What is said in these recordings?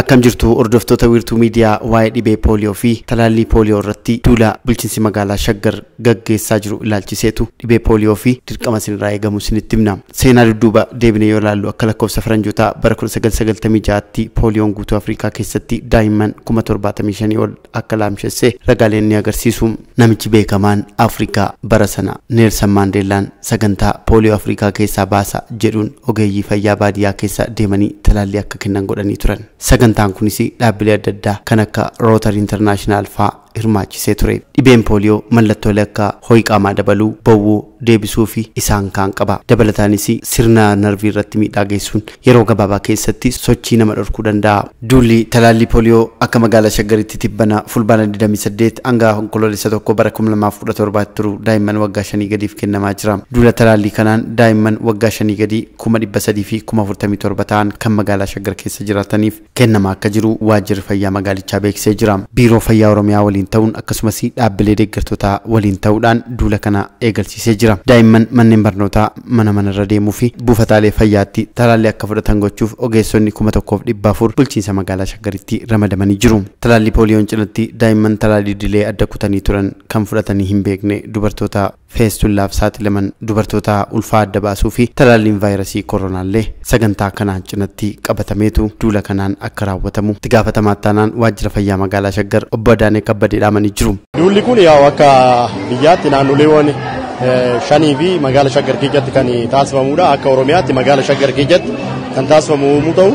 Akkam jirtu hordoftoota Wiirtuu Miidiyaa, waa'ee dhibee pooliyoo fi talaallii pooliyoo irratti duula bulchiinsi magaalaa Shaggar gaggeessaa jiru ilaalchiseetu dhibee pooliyoo fi dirqama isinirraa eegamu isinitti himna. Seenaa dudduuba deebinee yoo ilaallu, akka lakkoofsa faranjootaa bara 1996tti pooliyoon guutuu Afrikaa keessatti daa'imman 75,000 ol akka laamshesse ragaaleen ni agarsiisu. Namichi beekamaan Afrikaa bara sana Neelsan Maandeellaan sagantaa pooliyoo Afrikaa keessaa baasa jedhuun ogeeyyii fayyaa baadiyyaa keessa deemanii talaallii akka kennan godhanii turan. Sagantaan kunis dhaabbilee adda addaa kan akka Rotary International fa'aa hirmaachisee ture. Dhibeen pooliyoo mallattoolee akka ho'i qaamaa dabaluu, bowwuu, deebisuu fi isaan kaan qaba. Dabalataanis sirna narvii irratti miidhaa geessuun yeroo gabaabaa keessatti sochii nama dhorkuu danda'a. Duulli talaallii pooliyoo akka magaalaa Shaggaritti tibbana Fulbaana 28 hanga Onkoloolessa 1 bara 2017 turu daa'imman waggaa 5 gadiif kennamaa jira. Duula talaallii kanaan daa'imman waggaa 5 gadii 347,000 ta'an kan magaalaa Shaggar keessa jiraataniif kennamaa akka jiru waajjirri fayyaa magaalichaa beeksisee jira. Biiroo Fayyaa Oromiyaa waliin ta'uun akkasumas dhaabbilee deeggartootaa waliin ta'uudhaan duula kana eegalsiisee jira. Daa'imman manneen barnootaa, mana manarra deemuu fi buufataalee fayyaatti talaallii akka fudhatan gochuuf ogeessonni 1,400 bulchiinsa magaalaa Shaggaritti ramadamanii jiru. Talaallii pooliyoon cinatti daa'imman talaallii idilee adda kutanii turan, kan fudhatanii hin beekne, dubartoota feestullaaf saaxilaman, dubartoota ulfaa adda baasuu fi talaalliin vaayirasii koronaallee sagantaa kanaan cinatti qabatameetu duula kanaan akka raawwatamu itti gaafatamaa taanaan waajjira fayyaa magaalaa Shaggar obbo Adaanee Kabbadee dhaamanii jiru. Duulli kun yaa'u akka biyyaatti naannoleewwan shanii fi magaala Shaggar keessatti kan taasifamudha. Akka Oromiyaatti magaala Shaggar keessatti kan taasifamu yommuu ta'u,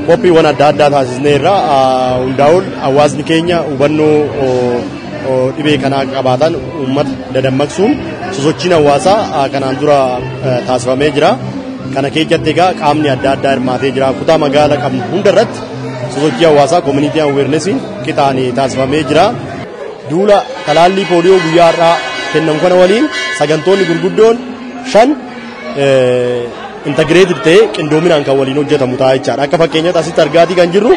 qophiiwwan adda addaa taasisnee irra hundaa'uun hawaasni keenya hubannoo dhibee kanaa qabaatan uummata dadammaqsuun sosochiin hawaasaa kanaan dura taasifamee jira. Kana keessatti egaa qaamni adda addaa hirmaatee jira. Kutaa magaala qabnu hunda irratti sosochii hawaasaa community awareness qixaan taasifamee jira. Duula talaallii pooliyoo guyyaa har'aa kennamu kana waliin sagantoonni gurguddoon shan integrated ta'ee qindoominaan kan waliin hojjetamu ta'a jechaadha. Akka fakkeenyaatti asitti argaatii kan jirru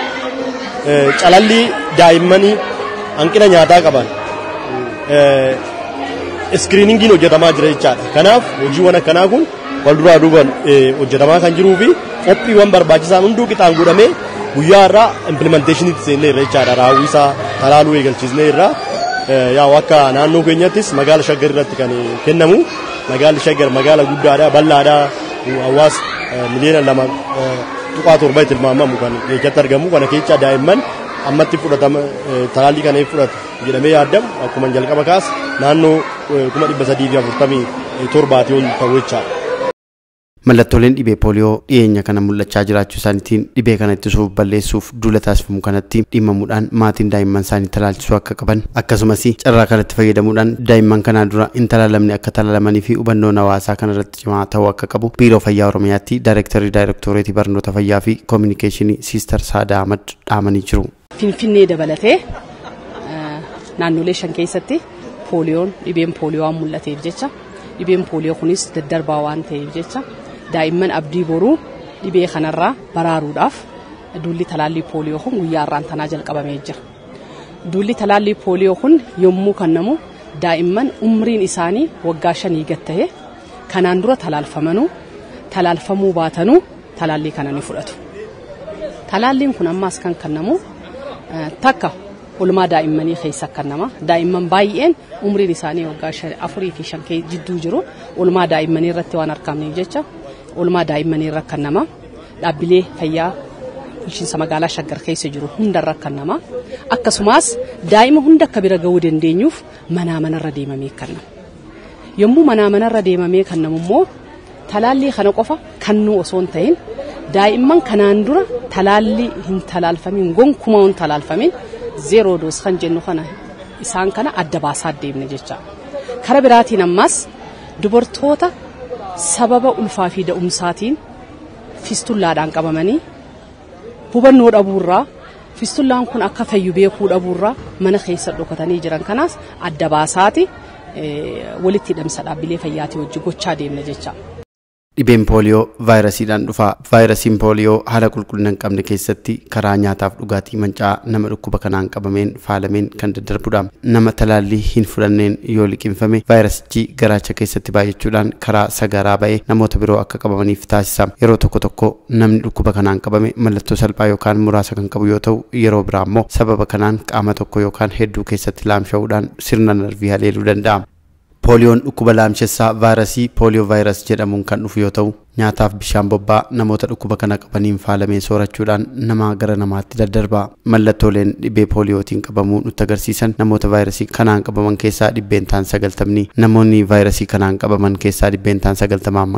calallii daa'immanii hanqina nyaataa qaban screeningiin hojjetamaa jira jechaadha. Kanaaf hojiiwwan akkanaa kun wal duraa duuban hojjetamaa kan jiruu fi qophiiwwan barbaachisaan hunduu qixaan godhamee guyyaa har'aa implementationitti seennee irra jechaadha. Raawwii isaa talaaluu eegalchiisnee irra yaa'u akka naannoo keenyattis magaala Shaggar irratti kan kennamu. Magaalli Shaggar magaala guddaadha, bal'aadha, hawaasa miliyoona 2.7 tilmaamamu kan keessatti argamu. Kana keessa daa'imman ammatti fudhatama talaallii kana fudhatu jedhamee yaadamu akkuma jalqaba kaas naannoo 347,000 ol ta'u jechaadha. Mallattooleen dhibee pooliyoo dhiyeenya kana mul'achaa jiraachuu isaaniitiin dhibee kana ittisuuf balleessuuf duula taasifamu kanatti dhimmamuudhaan maatiin daa'imman isaanii talaalchisuu akka qaban, akkasumas carraa kanatti fayyadamuudhaan daa'imman kanaan dura hin talaalamne akka talaalamanii fi hubannoon hawaasaa kanarratti cimaa ta'uu akka qabu Biiroo Fayyaa Oromiyaatti Daayirektarii Daayirektooreetii Barnoota Fayyaa fi Koominikeeshinii Siister Saadaa Ahmad dhaamanii jiru. Finfinnee dabalatee naannolee shan keessatti pooliyoon, dhibeen pooliyoo waan mul'ateef jecha, dhibeen pooliyoo kunis daddarbaa waan ta'eef jecha, daa'imman abdii boruu dhibee kanarraa baraaruudhaaf duulli talaallii pooliyoo kun guyyaa har'aan tanaa jalqabamee jira. Duulli talaallii pooliyoo kun yommuu kennamu daa'imman umriin isaanii waggaa 5 gad ta'e kanaan dura talaalfamanuu talaalfamuu baatanuu talaallii kana ni fudhatu. Talaalliin kun ammaas kan kennamu takka oolmaa daa'immanii keessa kennama. Daa'imman baay'een umriin isaanii waggaa 4 fi 5 jidduu jiru oolmaa daa'immanii irratti waan argamneef jecha oolmaa daa'immanii irra kennama. Dhaabbilee fayyaa bulchiinsa magaalaa Shaggar keessa jiru hundarra kennama. Akkasumas daa'ima hunda akka bira gahuu dandeenyuuf manaa manarra deemamee kennama. Yommuu manaa manarra deemamee kennamu immoo talaallii kana qofa kennuu osoo hin ta'in, daa'imman kanaan dura talaallii hin talaalfamin, gonkumaa hin talaalfamin, zero dose kan jennu kana, isaan kana adda baasaa deemne jecha. Kara biraatiin ammas dubartoota sababa ulfaa fi da'umsaatiin fistullaadhaan qabamanii hubannoo dhabuurraa, fistullaan kun akka fayyu beekuu dhabuurraa mana keessa dhokatanii jiran kanaas adda baasaati walitti hidhamsa dhaabbilee fayyaatii wajji gochaa deemna jecha. Dhibeen pooliyoo vaayirasiidhaan dhufa. Vaayirasiin pooliyoo haala qulqullina hin qabne keessatti karaa nyaataaf dhugaatii manca'aa nama dhukkuba kanaan qabameen faalameen kan daddarbudha. Nama talaallii hin fudhanneen yoo liqimfame vaayirasichi garaacha keessatti baay'achuudhaan karaa sagaraa ba'ee namoota biroo akka qabamaniif taasisa. Yeroo tokko tokko namni dhukkuba kanaan qabame mallattoo salphaa yookaan muraasa kan qabu yoo ta'u, yeroo biraa immoo sababa kanaan qaama tokko yookaan hedduu keessatti laamsha'uudhaan sirna narvii haleeluu danda'a. Pooliyoon dhukkuba laamshessaa vaayirasii pooliyoo vaayirasii jedhamuun kan dhufu yoo ta'u, nyaataaf bishaan bobbaa namoota dhukkuba kana qabaniin faalamee soorachuudhaan namaa gara namaatti daddarba. Mallattooleen dhibee pooliyootiin qabamuu nutti agarsiisan namoota vaayirasii kanaan qabaman keessaa 90% namoonni vaayirasii kanaan qabaman keessaa 90%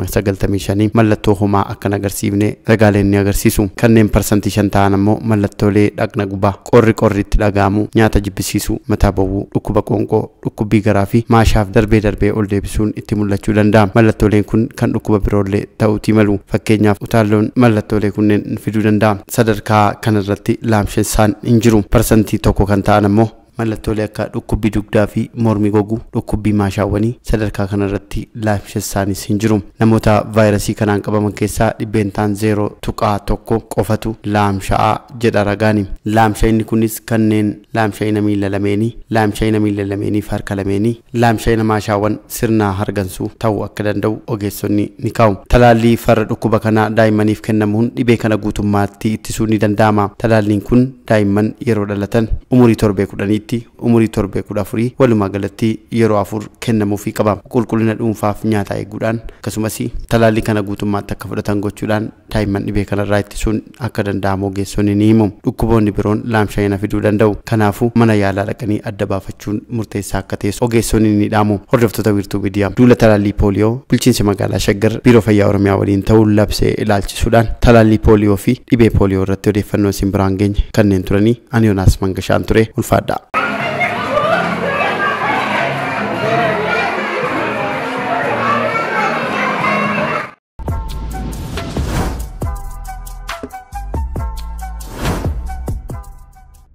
95% mallattoo homaa akka hin agarsiifne ragaaleen ni agarsiisu. Kanneen 5% ta'an ammoo mallattoolee dhaqna gubaa, qorri qorriitti dhaga'amu, nyaata jibbisiisuu, mataa bowwuu, dhukkuba qoonqoo, dhukkubbii garaa fi maashaaf darbee darbee ol deebisuun itti mul'achuu danda'a. Mallattooleen kun kan dhukkuba biroollee ta'uutii malu. Fakkeenyaaf utaalloon mallattoolee kunneen fiduu danda'a. Sadarkaa kanarratti laamshessaan hin jiru. 1% kan ta'an ammoo mallattoolee akka dhukkubbii dugdaa fi mormi goguu, dhukkubbii maashaawwanii sadarkaa kanarratti laamshessaanis hin jiru. Namoota vaayirasii kanaan qabaman keessaa 0.1% qofatu laamsha'aa jedha ragaani. Laamsha'inni kunis kanneen laamsha'ina miila lameenii, laamsha'ina miila lameenii fi harka lameenii, laamsha'ina maashaawwan sirna hargansuu ta'uu akka danda'u ogeessonni ni kaa'u. Talaallii farra dhukkuba kanaa daa'immaniif kennamuun dhibee kana guutummaatti ittisuu ni danda'ama. Talaalliin kun daa'imman yeroo dhalatan umurii torbee 10tti umurii torbee 14 walumaa galatti yeroo 4 kennamuufii qaba. Qulqullina dhuunfaaf nyaataa eeguudhaan akkasumas talaallii kana guutummaatti akka fudhatan gochuudhaan daa'imman dhibee kanarraa ittisuun akka danda'amu ogeessonni ni himu. Dhukkuboonni biroon laamsha'ina fiduu danda'u. Kanaafuu mana yaalaa dhaqanii adda baafachuun murteessaa akka ta'e ogeessonni ni dhaamu. Hordoftoota Wiirtuu Miidiyaa, duula talaallii pooliyoo bulchiinsa magaalaa Shaggar Biiroo Fayyaa Oromiyaa waliin ta'uun labsee ilaalchisuudhaan talaallii pooliyoo fi dhibee pooliyoo irratti odeeffannoo isin biraan geenye kanneen turanii ani Yoonaas Mangashaan ture. Ulfaadhaa.